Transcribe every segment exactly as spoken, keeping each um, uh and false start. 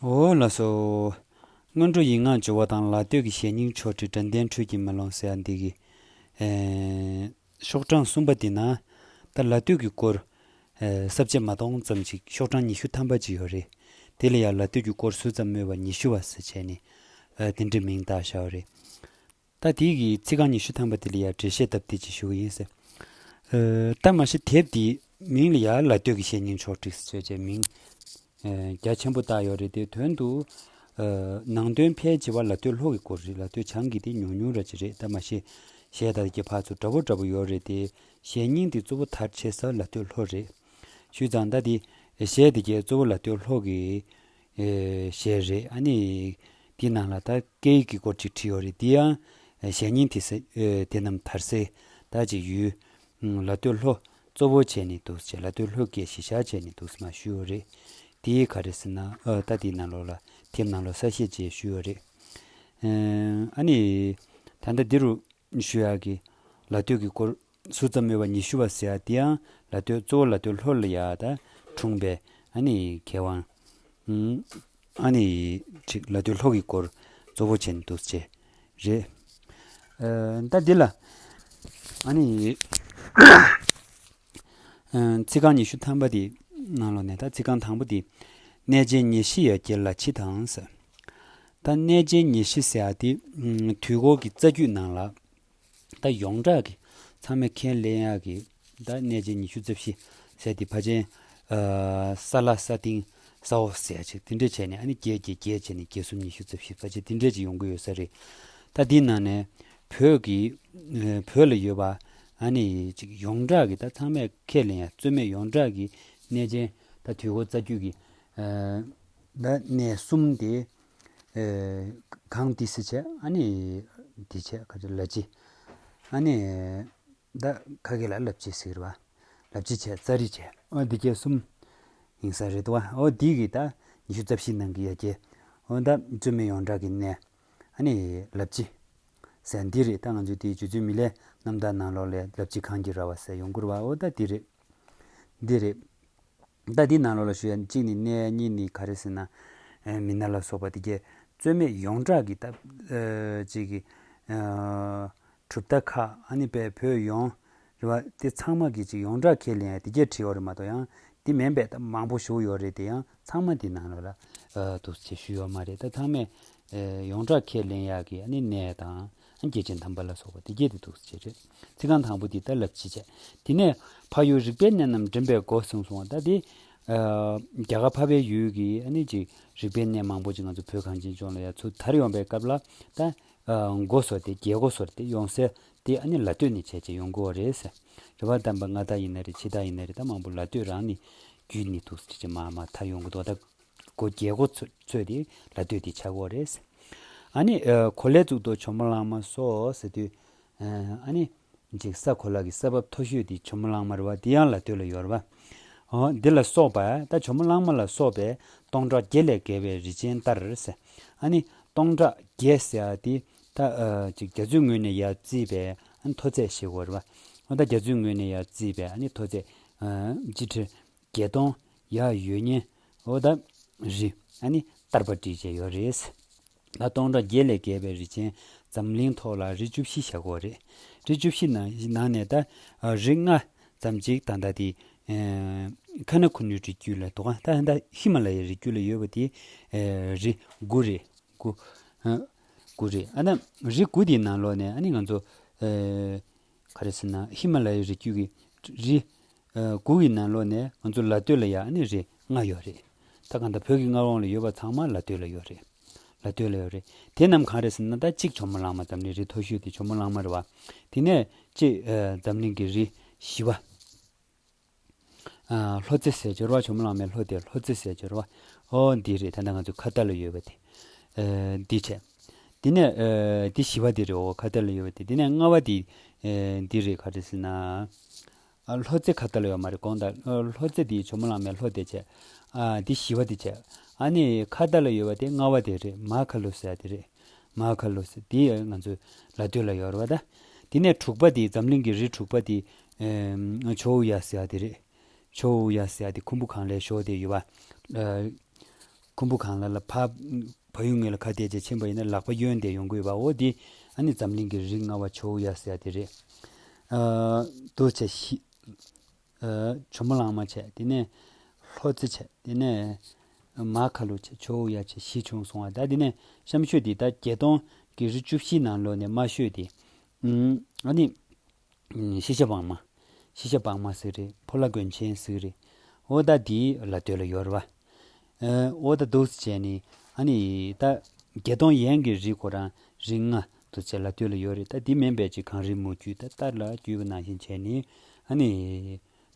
འོ་ལགས་སོ། སྔོན་འགྲོ་ཡིག་ངག་སྦྱོར་བ་དང་ལ་སྟོད་ཀྱི་ཞལ་སྙིང་ཕྱོགས་སྒྲིག་དགྲ་ལྡན་ཁྲོད་ཀྱི་མེ་ལོང་ཟེར་ཡ་འདི་གི། ཨེ། ཤོག་གྲངས་གསུམ་པ་འདི་ན། ད་ལ་སྟོད་ཀྱི་སྐོར། ཨེ། ས་བཅད་མ་གཏོགས་ཙམ་ཅིག་ཤོག་གྲངས་ཉི་ཤུ་ཐམ་པ་ཅིག་ཡོད་རེད། དེ་ལ་ཡང་ལ་སྟོད་ཀྱི་སྐོར་ཟུར་ཙམ་སྨོས་པ་ཉི་ཤུ་བ་ཟེར་བྱས་ནས། ཨེ། དེ་འདྲའི་མིང་བཏགས་བཞག་པ་རེད། ད་དེའི་གི་ཚིག་རྐང་ཉི་ཤུ་ཐམ་པ་དེ་ལ་ཡང་འགྲེལ་བཤད་སྟབས་བདེ་ཅིག་ཞུ་གི་ཡིན་ཟེར། ཨེ། ད་མ་གཞི་དེབ་འདིའི་མིང་ལ་ཡང་ལ་སྟོད་ཀྱི་ཞལ་སྙིང་ཕྱོགས་སྒྲིག་ཟེར་བྱས་མིང་། ཨེ། རྒྱ་ཆེན་པོ་བཏགས་ཡོད་རེད་དེ་དོན་དུ། ཨེ། ནང་དོན་ཕལ་ཆེ་བ་ལ་སྟོད་ལྷོ་གི་སྐོར་རེད། ལ་སྟོད་བྱང་གི་དེ་ཉུང་ཉུང་ར་ཅིག་རེད། ད་མ་གཞི་གཞས་དང་གི་ཕར་ཚུར་འདྲ་པོ་འདྲ་པོ་ཡོད་རེད་དེ། ཞལ་སྙིང་དེ་གཙོ་བོ་མཐར་ཕྱེ་ས་ལ་སྟོད་ལྷོ་རེད། ཞུས་ཙང་ད་དེ་གཞས་དེ་གའི་གཙོ་བོ་ལ་སྟོད་ལྷོ་གི། ཨེ། གཞས་རེད། ཨ་ནི་དེའི་ནང་ལ་ད་སྐད་ཡིག་གི་སྐོར་ཅིག་བྲིས་ཡོད་རེད། དེ་ཡང་ཞལ་སྙིང་དེ་ས། ཨེ། དེ་རྣམས་དར་སའི་ད་ཅིག་ཡུལ། ལ་སྟོད་ལྷོ་གཙོ་བོ་བྱས་ནས་འདུག་ཟེར། ལ་སྟོད་ལྷོ་གི་གཞིས་ཆགས་བྱས་ནས་འདུག་ཟེར་མར་ཞུས་ཡོད་རེད། དེ་ག་རེ་ཟེར་ན། ཨ། ད་དེའི་ནང་ལོགས་ལ་དེབ་ནང་ལོགས་གསལ་བཤད་བྱས་ཞུས་ཡོད་རེད། ཨེ། ཨ་ནི་ད་ལྟ་འདི་རུ་ཞུ་ཡག་གི་ལ་སྟོད་ཀྱི་སྐོར་ཟུར་ཙམ་སྨོས་པ་ཉི་ཤུ་བ་ཟེར་ཡག་དེ་ཡང་ལ་སྟོད་གཙོ་བོ་ལ་སྟོད་ལྷོ་ལ་ཡ་ད་འཁྲུངས་པའི་ཨ་ནི་མཁས་དབང་། ཨ་ནི་ཅིག་ལ་སྟོད་ལྷོ་གི་སྐོར་གཙོ་བོ་བྱས་ནས་འདུག་ཅེས་རེད། ཨ། ད་འདི་ལ་ཨ་ནི་ཚིག་རྐང་ཉི་ཤུ་ཐམ་པ་དེ་ནང་ལོགས་ནས་ད་ཚིག་རྐང་དང་པོ་དེ། གནས་ཆེན་ཉེར་བཞི་ཡ་གྱལ་ལ་ཕྱི་དང་ཟེར། ད་གནས་ཆེན་ཉེར་བཞི་ཟེར་ཡ་དེ་དུས་འཁོར་གྱི་རྩ་རྒྱུད་ནང་ལ། ད་ཡོངས་གྲགས་ཀྱི་ཚང་མས་ཁས་ལེན་ཡག་གི་ད་གནས་ཆེན་ཉི་ཤུ་རྩ་བཞི་ཟེར་དེ་ཕལ་ཆེར། ཨ། ས་ལ་ས་སྟེང་ས་འོག་ཟེར་ཡག་ཅིག་དེ་འདྲས་བྱས་ནས་ཨ་ནི་བརྒྱད་བརྒྱད་བརྒྱད་བྱས་ནས་བརྒྱད་གསུམ་ཉི་ཤུ་རྩ་བཞི་ཕལ་ཆེར་དེ་འདྲས་ཅིག་ཡོང་གི་ཡོད་ས་རེད། ད་དེའི་ནང་ནས་བོད་ཀྱི། ཨ། བོད་ལ་ཡོད་པ་ཨ་ནི་ཅིག་ཡོངས་གྲགས་ཀྱི་ད་ཚང་མས་ཁས་ལེན་ཡག་རྩོད་མེད་ཡོངས་གྲགས་ཀྱི་གནས་ཆེན་ད་དུས་འཁོར་རྩ་རྒྱུད་ཀྱི། ཨ། ད་གནས་གསུམ་དེ། ཨེ། གངས་ཏི་སེ་བྱས། ཨ་ནི་འདི་བྱས་ག་ཚོད་ལ་ཕྱི། ཨ་ནི་ད་ཁ་སྐད་ལ་ལ་ཕྱི་ཟེར་བ། ལ་ཕྱི་བྱས་ཙ་རི་བྱས། ཨོ་འདི་གའི་གསུམ་ཡིན་ས་རེད་དོ། ཨོ་འདི་གི་ད་ཉི་ཤུ་རྩ་བཞི་ནང་གི་ཡ་གྱལ། ཨོ་ད་རྩོད་མེད་ཡོངས་གྲགས་ཀྱི་གནས། ཨ་ནི་ལ་ཕྱི་ཟེར་འདི་རེད། ད་ང་ཚོའི་དེའི་རྗེ་བཙུན་མི་ལའི་རྣམ་ཐར་ནང་ལོགས་ལ་ལ་ཕྱི་གངས་ཀྱི་ར་བ་ཟེར་ཡོང་གི་རེད་བ། ཨོ་ད་འདི་རེད། འདི་རེད། ད་འདི་ནང་ལོགས་ལ་ཞུ་ཡ་གཅིག་ནི་གནས། གཉིས་ནི་ག་རེ་ཟེར་ན། ཨེ། མི་སྣ་ལ་སོགས་པ་དེ་གའི་རྩོད་མེད་ཡོངས་གྲགས་ཀྱི་ད། ཨེ། ཅིག་གི། ཨ། གྲུབ་མཐའ་ཁག་ཨ་ནི་པའི་བོད་ཡོངས་རེད་བ། དེ་ཚང་མ་གི་ཅིག་ཡོངས་གྲགས་ཁས་ལེན་ཡ་དེ་གའི་བྲིས་ཡོད་རེད་མ་གཏོགས་ཡང་དེ་མིན་པའི་ད་མང་པོ་ཞིག་ཡོད་རེད། དེ་ཡང་ཚང་མ་དེ་ནང་ལོགས་ལ། ཨ། འདུག་ཅེས་ཞུས་ཡོད་མ་རེད། ད་ཚང་མས། ཨེ། ཡོངས་གྲགས་ཁས་ལེན་ཡག་གི་ཨ་ནི་གནས་དང་། ཨ། རྒྱལ་ཆེན་དམ་པ་ལ་སོགས་པ་དེ་གྱད་དེ་འདུག་ཅེས་རེད། ཚིག་རྐང་དང་པོ་དེ་ད་ལ་ཕྱི་བྱས། དེ་ནས་ཕ་ཡུལ་རིག་པའི་གནས་རྣམས་འདྲེན་པའི་སྒོ་གསུངས་སོང་བ། ད་དེ། ཨ། རྒྱ་གར་འཕགས་པའི་ཡུལ་གྱི་ཨ་ནི་ཅིག་རིག་པའི་གནས་མང་པོ་ཅིག་ང་ཚོ་བོད་གངས་ཅན་ལྗོངས་ལ་ཡ་ཚུར་དར་ཡོང་པའི་སྐབས་ལ་ད། ཨ། འགོ་བཟོ་སྟེ་རྒྱལ་སྒོ་བཟོ་སྟེ་ཡོང་སའི་དེ་ཨ་ནི་ལ་སྟོད་ནས་བྱས་བྱས་ཡོང་གི་ཡོད་རེད་ཟེར། རེད་བ། དམ་པ་མངའ་བདག་ཡིན་ན་རེད། ཕྱི་བདག་ཡིན་ན་རེད། ད་མང་པོ་ལ་སྟོད་རང་ནས་བརྒྱུད་ནས་འདུག་ཅེས་མར་མར་དར་ཡོང་གི་འདུག་ད། སྒོ་རྒྱལ་སྒོ་ཚོ་ཚོས་དེ་ལ་སྟོད་དེ་ཆགས་ཀྱི་ཡོད་རེད། ཨ་ནི། ཨ། གོ་ལའི་གཙུག་ཏོར་ཇོ་མོ་གླང་མ་སོགས་ཟེར་དུས། ཨ་ནི་ཅིག་ས་གོ་ལ་གི་ས་བབ་མཐོ་ཤོས་དེ་ཇོ་མོ་གླང་མ་རེད་བ། དེ་ཡང་ལ་སྟོད་ལ་ཡོད་རེད་བ། ཨོ་འདི་ལ་སོགས་པ་ད་ཇོ་མོ་གླང་མ་ལ་སོགས་པའི་སྟོང་ཕྲག་བརྒྱ་ལས་བརྒལ་བའི་རི་ཆེན་ལྟར་ཟེར། ཨ་ནི་སྟོང་ཕྲག་བརྒྱ་ཟེར་ཡ་དེ་ད། ཨ། ཅིག་རྒྱ་མཚོའི་ངོས་ནས་ཡར་བརྩིས་པའི་ཨ་ནི་མཐོ་ཚད་ཞེས་གོ་རེད་བ། ཨོ་ད་རྒྱ་མཚོའི་ངོས་ནས་ཡར་བརྩིས་པའི་ཨ་ནི་མཐོ་ཚད། ཨ། སྤྱི་ཁྲེ་བརྒྱད་སྟོང་ཡར་ཡོད་མཁན། འོ་ད་རི་ཨ་ནི་བསྟར་པ་བྲིས་བྱས་ཡོད་རེད། ད་སྟོང་ཕྲག་བརྒྱ་ལས་བརྒལ་བའི་རི་ཆེན་འཛམ་གླིང་ཐོག་ལ་རི་བཅུ་བཞི་བཞག་གི་ཡོད་རེད། རི་བཅུ་བཞི་ནང་ནང་ནས་ད། ཨ། རི་ལྔ་ཙམ་ཅིག་ད་ལྟ་དེ། ཨ། ཁ་ན་ཁུ་ནུའི་རི་རྒྱུད་ལ་འདུག་ག་ད་ད་ཧི་མ་ལ་ཡའི་རི་རྒྱུད་ལ་ཡོད་པ་དེ། ཨ། རི་དགུ་རེད། དགུ། ཨ། དགུ་རེད། ཨ་ནི་རི་དགུ་དེའི་ནང་ལོགས་ནས་ཨ་ནི་ང་ཚོ། ཨ། ག་རེ་ཟེར་ན་ཧི་མ་ལ་ཡའི་རི་རྒྱུད་ཀྱི་རི། ཨ། དགུ་གི་ནང་ལོགས་ནས་ང་ཚོ་ལ་སྟོད་ལ་ཡ་ཨ་ནི་རི་ལྔ་ཡོད་རེད། ད་གང་ལྟར་བོད་ཀྱི་མངའ་དབང་ལ་ཡོད་པ་ཚང་མ་ལ་སྟོད་ལ་ཡོད་རེད། ལ་སྟོད་ལ་ཡོད་རེད། དེ་རྣམས་གང་རེད་ཟེར་ན་ད་གཅིག་ཇོ་མོ་གླང་མ། འཛམ་གླིང་རི་མཐོ་ཤོས་དེ་ཇོ་མོ་གླང་མ་རེད་བ། དེ་ནས་གཅིག་ཨ། འཛམ་གླིང་གི་རི་བཞི་པ། ཨ། ལྷོ་རྩེ་ཟེར་གྱི་ཡོད་རེད་བ། ཇོ་མོ་གླང་མའི་ལྷོ་དེ་ལྷོ་རྩེ་ཟེར་གྱི་ཡོད་རེད་བ། ཨོ་འདི་རེད། ད་ལྟ་ང་ཚོ་ཁ་བརྡ་ལ་ཡོད་པ་དེ། ཨ། འདི་བྱས། དེ་ནས། ཨ། འདི་བཞི་པ་དེ་རེད། འོ་ཁ་བརྡ་ལ་ཡོད་པ་དེ། དེ་ནས་ལྔ་པ་དེ། ཨ། འདི་རེད། ག་རེ་ཟེར་ན། ཨ། ལྷོ་རྩེ་ཁ་བརྡ་ལ་ཡོད་མ་རེད། དགོངས་དག་ཨ། ལྷོ་རྩེ་དེ་ཇོ་མོ་གླང་མའི་ལྷོ་དེ་བྱས། ཨ། འདི་བཞི་པ་དེ་བྱས། ཨ་ནི་ཁ་བརྡ་ལ་ཡོད་པ་དེ་ལྔ་པ་དེ་རེད། མ་ཁ་ལོ་ཟེར་ཡ་དེ་རེད། མ་ཁ་ལོ་ཟེར་དེ་ང་ཚོའི་ལ་སྟོད་ལ་ཡོད་རེད་བ་ད། དེ་ནས་དྲུག་པ་དེ། འཛམ་གླིང་གི་རི་དྲུག་པ་དེ། ཨ། ཇོ་ཝུ་ཡ་ཟེར་ཡ་དེ་རེད། ཇོ་ཝུ་ཡ་ཟེར་ཡ་དེ་ཁུམ་བུ་གངས་ལའི་གཞོགས་དེ་ཡོད་པ། ཨ། ཁུམ་བུ་གང་ལ་ལ་ཕ་ཕ་ཡུལ་ངོས་ལ་ཁ་གཏད་བྱས་ཕྱིན་པ་ཡིན་ན་ལག་པ་གཡོན་དེ་ཡོང་གི་ཡོད་པ། འོ་དེ་ཨ་ནི་འཛམ་གླིང་གི་རིགས་ལྔ་པ་ཇོ་བོ་ཡ་ཟེར་ཡ་དེ་རེད། ཨ་དུ་བྱས་ཤི། ཨ་ཇོ་མོ་གླང་མ་བྱས། དེ་ནས་ལྷོ་རྩེ་བྱས། དེ་ནས་མ་ཁ་ལུ་བྱས། ཇོ་བོ་ཡ་བྱས་བཞི་བྱུང་སོང་བ། ད་དེ་ནས་གཤམ་ཤོས་དེ་ད་བརྒྱད་སྟོང་གི་རི་བཅུ་བཞི་ནང་ལོགས་ནས་དམའ་ཤོས་དེ་ཨ་ནི་ཤེས་བྱ་བང་མ། ཤེས་བྱ་བང་མ་ཟེར་རེད། ཕོ་ལྷ་མགོན་ཆེན་ཟེར་རེད། འོ་ད་དེའི་ལ་སྟོད་ལ་ཡོད་རེད་བ། ཨ་འོ་ད་འདུག་སེ་བྱས་ནས་ཨ་ནི་ད་བརྒྱད་སྟོང་ཡན་གྱི་རི་ཁོ་རང་རི་ལྔ་འདུག་སེ་ལ་སྟོད་ལ་ཡོད་རེད། ད་དེ་མིན་པའི་ཅིག་གངས་རི་མུ་ཁྱུད་ད་ལྟར་ལ་བརྒྱུད་པ་ནང་བཞིན་བྱས་ནས་ཨ་ནི་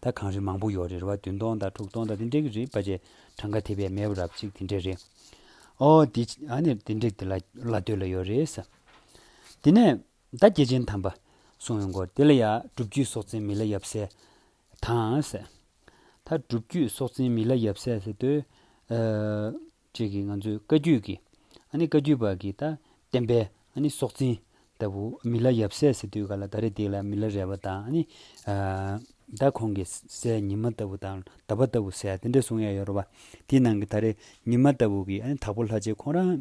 ད་གངས་རི་མང་པོ་ཡོད་རེད་བ། བདུན་སྟོང་དང་དྲུག་སྟོང་དང་དེ་འདྲའི་གི་རེད་པ། ཅེ་གྲངས་ཀ་དེ་བས་མེད་པ་རབ་ཅིག་དེ་འདྲས་རེད། ཨོ་དེ་ཨ་ནི་དེ་འདྲས་དེ་ལ་ལ་སྟོད་ལ་ཡོད་རེད་ཟེར། དེ་ནས་ད་སྐྱེས་ཆེན་དམ་པ་གསུང་ཡོང་གོ། དེ་ལ་ཡ་སྒྲུབ་བརྒྱུད་སྲོག་འཛིན་མི་ལ་ཡབ་སྲས་དང་ཟེར། ད་སྒྲུབ་བརྒྱུད་སྲོག་འཛིན་མི་ལ་ཡབ་སྲས་ཟེར་དུས་ཨ་ཅིག་གི་ང་ཚོའི་བཀའ་བརྒྱུད་ཀྱི་ཨ་ནི་བཀའ་བརྒྱུད་པ་གི་ད་བསྟན་པའི་ཨ་ནི་སྲོག་འཛིན་ལྟ་བུ་མི་ལ་ཡབ་སྲས་ཟེར་དུས་ག་ལ་ད་རེས་དེ་ལ་མི་ལ་རས་པ་དང་ཨ་ནི་ཨ་ད་ཁོང་གི་སྲས་ཉི་མ་ལྟ་བུ་དང་ཟླ་བ་ལྟ་བུ་ཟེར་ཡ་དེ་འདྲས་གསུང་ཡ་ཡོད་རེད་བ། དེའི་ནང་གི་ད་རེས་ཉི་མ་ལྟ་བུ་གི་ཨ་ནི་དྭགས་པོ་ལྷ་རྗེ་ཁོང་རང་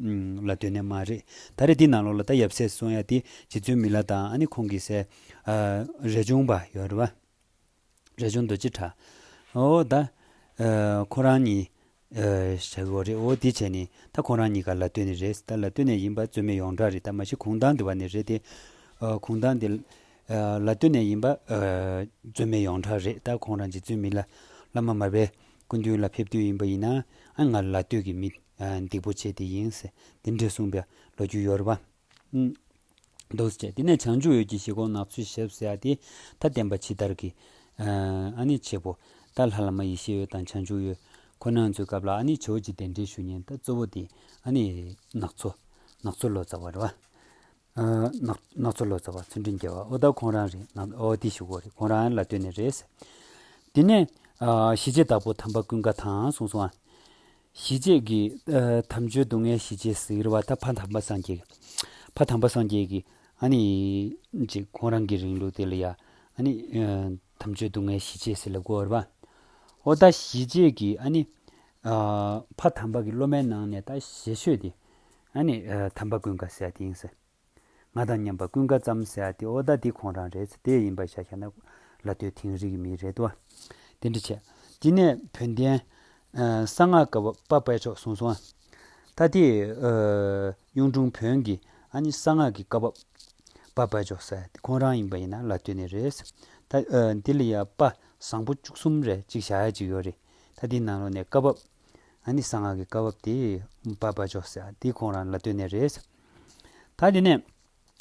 ལ་སྟོད་ནས་མ་རེད། ད་རེས་དེའི་ནང་ལོགས་ལ་ད་ཡབ་སྲས་གསུང་ཡ་དེ་རྗེ་བཙུན་མི་ལ་དང་ཨ་ནི་ཁོང་གི་སྲས་ཨ་རས་ཆུང་པ་ཡོད་རེད་བ། རས་ཆུང་རྡོ་རྗེ་གྲགས། འོ་ད་ཨ་ཁོ་རང་གཉིས་ཨ་བཞག་གི་ཡོད་རེད། འོ་དེ་བྱས་ནས་ད་ཁོ་རང་གཉིས་ཀ་ལ་སྟོད་ནས་རེད། ད་ལ་སྟོད་ནས་ཡིན་པ་རྩོད་མེད་ཡོངས་གྲགས་རེད། ད་མ་གཞི་གུང་ཐང་དེ་བ་ནས་རེད་དེ། ཨ་གུང་ཐང་དེ་ཨ་ལ་སྟོད་ནས་ཡིན་པ་ཨ་རྩོད་མེད་ཡོངས་གྲགས་རེད། ད་ཁོང་རང་རྗེ་བཙུན་མི་ལ་བླ་མ་མར་པའི་སྐུ་མདུན་ལ་ཕེབས་དུས་ཡིན་པ་ཡིན་ན་ཨ་ང་ལ་སྟོད་ཀྱི་མི་ཨ་སྡིག་པོ་ཆེ་དེ་ཡིན་ཟེར་དེ་འདྲས་གསུངས་པའི་ལོ་རྒྱུས་ཡོད་རེད་བ། ཨུམ། འདུག་སེ་བྱས། དེ་ནས་བྱང་ཆུབ་འོད་ཀྱི་བཞེད་དགོངས་ནག་ཚོའི་ཞབས་ཟེར་ཡ་དེ་ད་བསྟན་པ་ཕྱི་དར་གྱི་ཨ་ནི་བྱེད་པོ་ད་ལྷ་བླ་མ་ཡེ་ཤེས་འོད་དང་བྱང་ཆུབ་འོད་ཁོ་རང་ཚོའི་སྐབས་ལ་ཨ་ནི་ཇོ་བོ་རྗེ་གདན་འདྲེན་ཞུ་མཁན་ད་གཙོ་བོ་དེ་ཨ་ནི་ནག་ཚོ་ནག་ཚོ་ལོ་ཙཱ་བ་རེད་བ། ཨ་ནག་ནག་ཚོ་ལོ་ཙཱ་བ་ཚུལ་ཁྲིམས་རྒྱལ་བ་འོ་ད་ཁོང་རང་རེད། ནག་འོ་དེ་ཞུ་གོ་རེད། ཁོང་རང་ལ་སྟོད་ནས་རེད་ཟེར། དེ་ནས་ཨ་ཞི་བྱེད་བདག་པོ་དམ་པ་ཀུན་དགའ་དང་གསུངས་སོང་ཨ། ཞི་བྱེད་ཀྱི་ཨ་དམ་ཆོས་སྡུག་བསྔལ་ཞི་བྱེད་ཟེར་བ་ད་ཕ་དམ་པ་སངས་རྒྱས་ཀྱི་ཕ་དམ་པ་སངས་རྒྱས་ཀྱི་ཨ་ནི་ཅིག་ཁོང་རང་གི་རིང་ལུགས་དེ་ལ་ཡ་ཨ་ནི་ཨ་དམ་ཆོས་སྡུག་བསྔལ་ཞི་བྱེད་ཟེར་ལབ་དགོས་རེད་བ། འོ་ད་ཞི་བྱེད་ཀྱི་ཨ་ནི་ཨ་ཕ་དམ་པ་གི་སློབ་མའི་ནང་ནས་ད་ཞེ་ཤོས་དེ་ཨ་ནི་ཨ་དམ་པ་ཀུན་དགའ་ཟེར་ཡ་དེ་ཡིན་ཟེར། ང་དང་མཉམ་པ་ཀུན་དགའ་ཙམ་ཟེར་ཡ་དེ་འོ་ད་དེ་ཁོང་རང་རེད་ཟེར། དེ་ཡིན་པ་ཤ་ཤ་ན་ལ་སྟོད་དིང་རི་གི་མི་རེད་དོ། དེ་འདྲ་བྱས། དེ་ནས་བོན་བསྟན་ཨ་གསང་སྔགས་བཀའ་བབས་དཔལ་འབྱོར་གསུངས་སོང་ཨ། ད་དེ་ཨ་གཡུང་དྲུང་བོན་གྱི་ཨ་ནི་གསང་སྔགས་ཀྱི་བཀའ་བབས་དཔལ་དཔལ་འབྱོར་ཟེར་ཡ་དེ་ཁོང་རང་ཡིན་པ་ཡིན་ན་ལ་སྟོད་ནས་རེད་ཟེར། ད་ཨ་འདི་ལ་ཡ་པ་བཟང་པོ་བཅུ་གསུམ་རེ་གཅིག་བཞག་ཡ་གཅིག་ཡོད་རེད། ད་དེའི་ནང་ལོགས་ནས་བཀའ་བབས་ཨ་ནི་གསང་སྔགས་ཀྱི་བཀའ་བབས་དེ་དཔལ་དཔལ་འབྱོར་ཟེར་ཡ་དེ་ཁོང་རང་ལ་སྟོད་ནས་རེད་ཟེར། ད་དེ་ནས་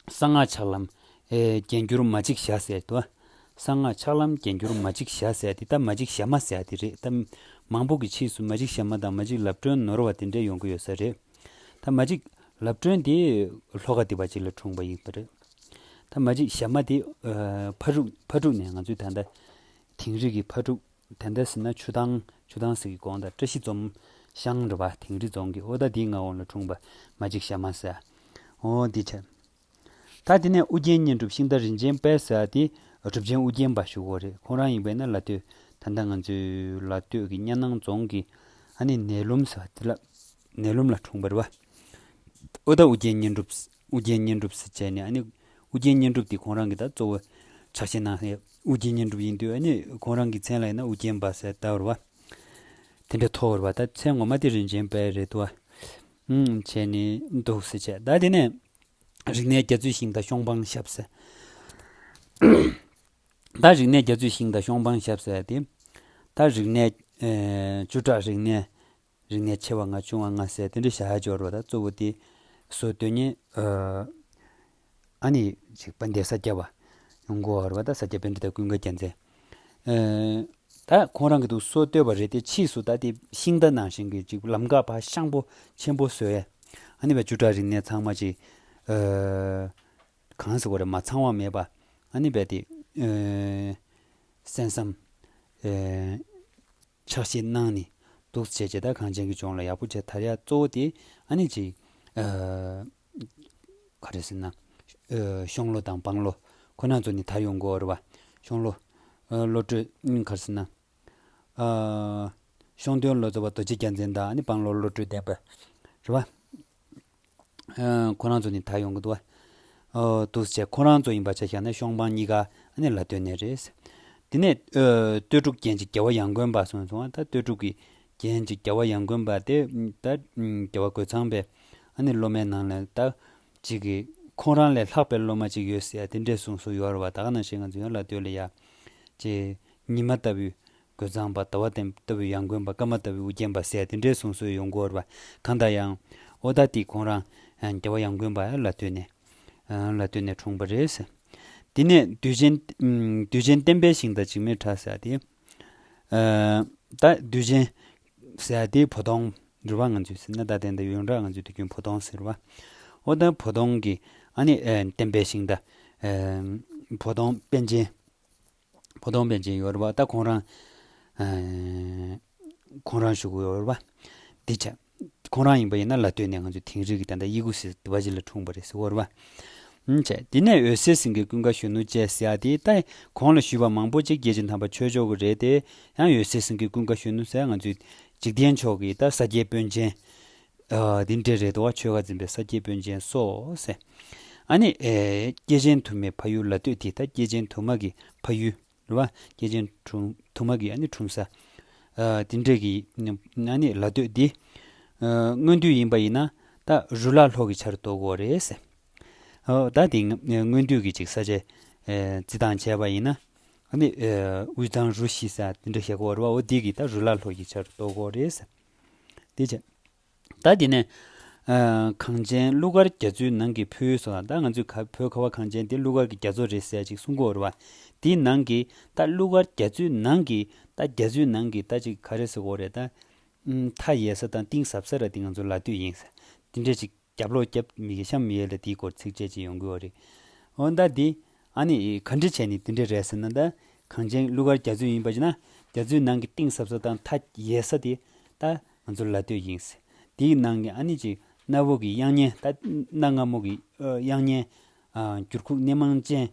གསང་སྔགས་ཕྱག་ལམ་ཨེ་རྒྱན་གྱུར་མ་གཅིག་བཞག་ཟེར་དུ། གསང་སྔགས་ཕྱག་ལམ་རྒྱན་གྱུར་མ་གཅིག་བཞག་ཟེར་དེ་ད་མ་གཅིག་ཞབས་མ་ཟེར་དེ་རེད། ད་མང་པོ་གི་ཕྱིས་སུ་མ་གཅིག་ཞབས་མ་དང་མ་གཅིག་ལབ་སྒྲོན་ནོར་བ་དེ་འདྲས་ཡོང་གི་ཡོད་ས་རེད། ད་མ་གཅིག་ལབ་སྒྲོན་དེ་ལྷོ་ཁ་སྡེ་པ་གཅིག་ལ་འཁྲུངས་པ་ཡིན་པ་རེད། ད་མ་གཅིག་ཞབས་མ་དེ་ཨ་ཕ་ཕྲུག་ཕ་ཕྲུག་ནས་ང་ཚོའི་ད་ལྟ་དིང་རི་གི་ཕ་ཕྲུག་དེ་འདྲ་ཟེར་ན་ཆུ་ཐང་ཆུ་ཐང་ཟེར་གི་གོང་དང་བཀྲ་ཤིས་འཛོམས་ཤང་རེད་བ། དིང་རི་རྫོང་གི་འོ་ད་དེའི་མངའ་འོག་ལ་འཁྲུངས་པ་མ་གཅིག་ཞབས་མ་ཟེར། འོ་འདི་བྱས། ད་དེ་ནས་ཨུ་རྒྱན་བསྙེན་སྒྲུབ་ཤིང་རྟ་རིན་ཆེན་དཔལ་ཟེར་བ་དེ་གྲུབ་ཆེན་ཨུ་རྒྱན་པ་ཞུ་གོ་རེད། ཁོང་རང་ཡིན་པས་ན་ལ་སྟོད་ད་ལྟ་ང་ཚོའི་ལ་སྟོད་ཀྱི་གཉའ་ནང་རྫོང་གི་ཨ་ནི་ནས་ལུམ་ཟེར་བ་དེ་ལ་ནས་ལུམ་ལ་འཁྲུངས་པ་རེད་བ། ཨོ་ད་ཨུ་རྒྱན་བསྙེན་སྒྲུབ་ཨུ་རྒྱན་བསྙེན་སྒྲུབ་ཟེར་བྱས་ནས་ཨ་ནི་ཨུ་རྒྱན་བསྙེན་སྒྲུབ་དེ་ཁོང་རང་གི་ད་གཙོ་བོ་ཕྱག་བཞེས་གནང་ཡས་ཨུ་རྒྱན་བསྙེན་སྒྲུབ་ཡིན་དུས་ཨ་ནི་ཁོང་རང་གི་མཚན་ལ་ཡིན་ན་ཨུ་རྒྱན་པ་ཟེར་བཏགས་པ་རེད་བ། དེ་འདྲ་ཐོགས་པ་རེད་བ། ད་མཚན་ངོ་མ་དེ་རིན་ཆེན་དཔལ་རེད་དོ། ཨུམ་བྱས་ནས་འདུག་ཟེར་བྱས། ད་དེ་ནས་རིག་གནས་རྒྱ་མཚོའི་ཤིང་རྟ་ཤོང་སྤང་ཞབས་ཟེར། ད་རིག་གནས་རྒྱ་མཚོའི་ཤིང་རྟ་ཤོང་སྤང་ཞབས་ཟེར་ཏེ། ད་རིག་གནས་ཨེ་བཅུ་ཕྲག་རིག་གནས་རིག་གནས་ཆེ་བ་ལྔ་ཆུང་བ་ལྔ་ཟེར་དེ་འདྲ་བཞག་ཡ་སྦྱོར་བ་ད་གཙོ་བོ་དེ་བཟོ་སྡོད་མཁན་ཨ་ཨ་ནི་ཅིག་དཔལ་ལྡན་ས་སྐྱ་པ་ཡོང་གོ་བ་རེད་བ། ད་ས་སྐྱ་པཎྜི་ཏ་ཀུན་དགའ་རྒྱལ་མཚན། ཨེ་ད་ཁོང་རང་གི་འདུག་སེ་བསྟོད་པ་རེད་དེ་ཕྱིས་སུ་ད་དེ་ཤིང་རྟ་ནང་བཞིན་གྱི་ཅིག་ལམ་ཁ་ཕར་ཤང་པོ་ཆེན་པོ་བཟོས་ཡས། ཨ་ནི་བས་བཅུ་ཕྲག་རིག་གནས་ཚང་མ་ཅིག་ཨེ་གང་ཟེར་དགོས་རེད། མ་ཚང་བ་མེད་པ། ཨ་ནི་བས་དེ་ཨེ་གསན་བསམ་ཨེ་ཕྱག་བཞེས་གནང་ནས་འདུག་སེ་བྱས་བྱས་ད་གངས་ཅན་གྱི་ལྗོངས་ལ་ཡག་པོ་བྱས་དར་ཡ་གཙོ་བོ་དེ་ཨ་ནི་ཅིག་ཨེ་ག་རེ་ཟེར་ན། ཨེ་ཤོང་ལོ་དང་སྤང་ལོ་ཁོ་ན་ཚོ་ནི་དར་ཡོང་གི་ཡོད་རེད་བ། ཤོང་ལོ་ཨེ་བློ་གྲོས་ཨེ་ག་རེ་ཟེར་ན། ཨེ་ ཤོང་སྟོན་ལོ་ཙཱ་བ་རྡོ་རྗེ་རྒྱལ་མཚན་དང་ཨ་ནི་དཔང་ལོ་བློ་གྲོས་ལྡན་པ་རེད་བ། ཨ་ཁོ་རང་ཚོ་ནི་ད་ཡོང་གི་འདུག་བ། ཨོ་འདུག་སེ་བྱས་ཁོ་རང་ཚོ་ཡིན་པ་ཆ་བཞག་ན་ཤོང་དཔང་གཉིས་ཀ་ཨ་ནི་ལ་སྟོད་ནས་རེད། དེ་ནས་ཨ་སྟོད་ཕྲུག་རྒྱན་གཅིག་རྒྱལ་བ་ཡང་དགོན་པ་སོང་སོང་བ། ད་སྟོད་ཕྲུག་གི་རྒྱན་གཅིག་རྒྱལ་བ་ཡང་དགོན་པ་དེ་ད་རྒྱལ་བ་རྒོད་ཚང་པའི་ཨ་ནི་སློབ་མའི་ནང་ལ་ད་གཅིག་གི་ཁོང་རང་ལས་ལྷག་པའི་སློབ་མ་གཅིག་ཡོད་ཟེར་དེ་འདྲས་གསུངས་སྲོལ་ཡོད་རེད་བ། ད་ག་ནང་བཞིན་ང་ཚོ་ཡང་ལ་སྟོད་ལ་ཡ་ཅེ་ཉི་མ་ལྟ་བུའི་རྒོད་ཚང་པ་ཟླ་བ་ལྟ་བུའི་ཡང་དགོན་པ་སྐར་མ་ལྟ་བུའི་ཨུ་རྒྱན་པ་ཟེར་དེ་འདྲའི་གསུང་སྲོལ་ཡོང་གི་ཡོད་རེད་པ། གང་ལྟར་ཡང་ཨོ་ད་དེ་ཁོང་རང་རྒྱལ་བ་ཡང་དགོན་པ་ལ་སྟོད་ནས་ལ་སྟོད་ནས་འཁྲུངས་པ་རེད། དེ་ནས་དུས་ཆེན་དུས་ཆེན་བསྟན་པའི་ཞིང་དང་འཇིགས་མེད་བྲག་ཟེར་དེ། ད་དུས་ཆེན་ཟེར་དེ་བོ་དོང་རེད་པ། ང་ཚོས་ཟེར་ན་ད་དེ་འདྲ་ཡོངས་གྲགས་ང་ཚོས་དུས་རྒྱུན་བོ་དོང་ཟེར་བ། ཨོ་ད་བོ་དོང་གི་ཨ་ནི་བསྟན་པའི་ཞིང་དང་བོ་དོང་པཎ་ཆེན། བོ་དོང་པཎ་ཆེན་ཡོད་རེད་པ། ད་ཁོང་རང་ཨ་ཁོང་རང་བཞུགས་ཡོད་རེད་པ། འདི་བྱས། ཁོང་རང་ཡིན་པ་ཡིན་ན་ལ་སྟོད་ནས་ང་ཚོ་དིང་རི་གི་ད་ལྟ་གཡུ་གུ་ཟེར་དེ་བ་ཅིག་ལ་འཁྲུངས་པ་རེད་ཟེར་གོ་རེད་པ། ཨུམ་བྱས། དེ་ནས་འོད་ཟེར་སེང་གེ་ཀུན་དགའ་གཞོན་ནུ་བཅས་ཟེར་ཡ་དེ་ད་གོང་ལ་ཞུས་པ་མང་པོ་ཅིག་རྒྱལ་ཆེན་དམ་པ་ཆོས་མཆོག་གི་རེད་དེ། ཡང་འོད་ཟེར་སེང་གེ་ཀུན་དགའ་གཞོན་ནུ་ཟེར་ང་ཚོའི་འཇིག་རྟེན་ཕྱོགས་ཀྱི་ད་ས་སྐྱའི་དཔོན་ཆེན། ཨ་དེ་འདྲས་རེད་དོ། ཆོས་ཁ་འཛིན་པའི་ས་སྐྱའི་དཔོན་ཆེན་སོགས་ཟེར། ཨ་ནི་ཨེ་སྐྱེས་ཆེན་དུ་མའི་ཕ་ཡུལ་ལ་སྟོད་དེ་ད་སྐྱེས་ཆེན་དུ་མ་གི་ཕ་ཡུལ་རེད་པ། སྐྱེས་ཆེན་དུ་དུ་མ་གི་ཨ་ནི་འཁྲུངས་ས། ཨ་དེ་འདྲས་ཀྱི་ཨ་ནི་ལ་སྟོད་དེ། ཨ་སྔོན་དུས་ཡིན་པ་ཡིན་ན་ད་རུ་ལག་ལྷོ་གི་ཆར་གཏོགས་ཀྱི་ཡོད་རེད་ཟེར། ཨོ་ད་དེ་སྔོན་དུས་ཀྱི་ཅིག་ས་ཆའི་ཨེ་རྩི་སྟངས་བྱས་པ་ཡིན་ན་ཨ་ནི་ཨེ་དབུས་གཙང་རུ་བཞི་ཟེར་དེ་འདྲ་བཤད་ཀྱི་ཡོད་རེད་པ། འོ་དེ་གི་ད་རུ་ལག་ལྷོ་གི་ཆར་གཏོགས་ཀྱི་ཡོད་རེད་ཟེར། དེ་བྱས། ད་དེ་ནས་ཨ་གངས་ཅན་གླུ་གར་རྒྱ་མཚོའི་ནང་གི་ཕུལ་སོགས་ད་ང་ཚོའི་ཁ་བོད་ཁ་བ་གངས་ཅན་དེ་གླུ་གར་གྱི་རྒྱ་མཚོ་རེད་ཟེར་ཅིག་གསུང་གི་ཡོད་རེད་པ། དེའི་ནང་གི་ད་གླུ་གར་རྒྱ་མཚོའི་ནང་གི་ད་རྒྱ་མཚོའི་ནང་གི་ད་ཅིག་ག་རེ་ཟེར་དགོས་རེད་ད། ཨུམ་མཐའ་ཡས་ས་དང་གཏིང་ཟབ་ས་ར་དེ་ང་ཚོ་ལ་སྟོད་ཡིན་ཟེར། དེ་འདྲས་ཅིག་རྒྱབ་ལོག་རྒྱབ་མི་ཡས་གཤམ་མི་ཡས་ལ་དེའི་སྐོར་ཚིགས་བཅད་ཅིག་ཡོང་གི་ཡོད་རེད། འོ་ད་དེ་ཨ་ནི་ག་འདྲ་བྱས་ནས་དེ་འདྲ་རེད་ཟེར་ན་ད། གངས་ཅན་གླུ་གར་རྒྱ་མཚོ་ཡིན་པ་ཅིག་ན་རྒྱ་མཚོའི་ནང་གི་གཏིང་ཟབ་ས་དང་མཐའ་ཡས་ས་དེ་ད་ང་ཚོ་ལ་སྟོད་ཡིན་ཟེར། དེའི་ནང་གི་ཨ་ནི་ཅིག་གནའ་བོ་གི་དབྱངས་སྙན་ད་གནའ་སྔ་མོ་གི་ཨ་དབྱངས་སྙན་ཨ་འགྱུར་ཁུག་སྣེ་མང་ཅན་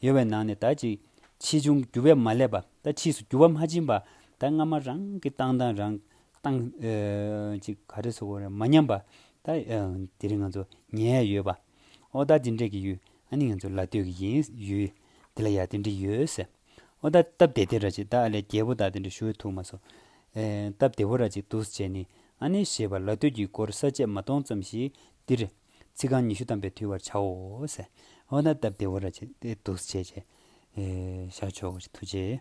ཡོད་པའི་ནང་ནས་ད་ཅིག་ཕྱིས་བྱུང་འགྱུར་བས་མ་བསླད་པ་ད་ཕྱིས་སུ་འགྱུར་བ་མ་ཕྱིན་པ་ད་སྔ་མ་རང་གི་སྟངས་དང་རང་སྟངས་ཨེ་ཅིག་ག་རེ་ཟེར་དགོས་རེད་མ་ཉམས་པ་ད་ཨེ་དེ་རིང་ང་ཚོ་ཉལ་ཡོད་པ། ཨོ་ད་དེ་འདྲས་ཀྱི་ཡུལ་ཨ་ནི་ང་ཚོ་ལ་སྟོད་ཀྱི་ཡིན་ཡུལ་དེ་ལ་ཡ་དེ་འདྲས་ཡོད་ཟེར། ཨོ་ད་སྟབས་བདེ་བདེ་ར་ཅིག་ད་ཨ་ལས་རྒྱལ་པོ་ད་དེ་འདྲས་ཞུ་ཐུབ་མ་སོང་། ཨེ་སྟབས་བདེ་བོ་ར་ཅིག་འདུག་སེ་བྱས་ནས་ཨ་ནི་ཞེས་པ་ལ་སྟོད་ཀྱི་སྐོར་ས་བཅད་མ་སྟོང་ཙམ་ཞིག་འདིར་ཚིག་རྐང་ཉི་ཤུ་ཐམ་པས་བསྡུ་བར་བྱའོ་ཟེར། ཨོ་ད་སྟབས་བདེ་བོ་ར་ཅིག་དེ་འདུག་སེ་བྱས་བྱས་ཨེ་བཞག་ཆོག་གི་ཐུགས་རྗེ།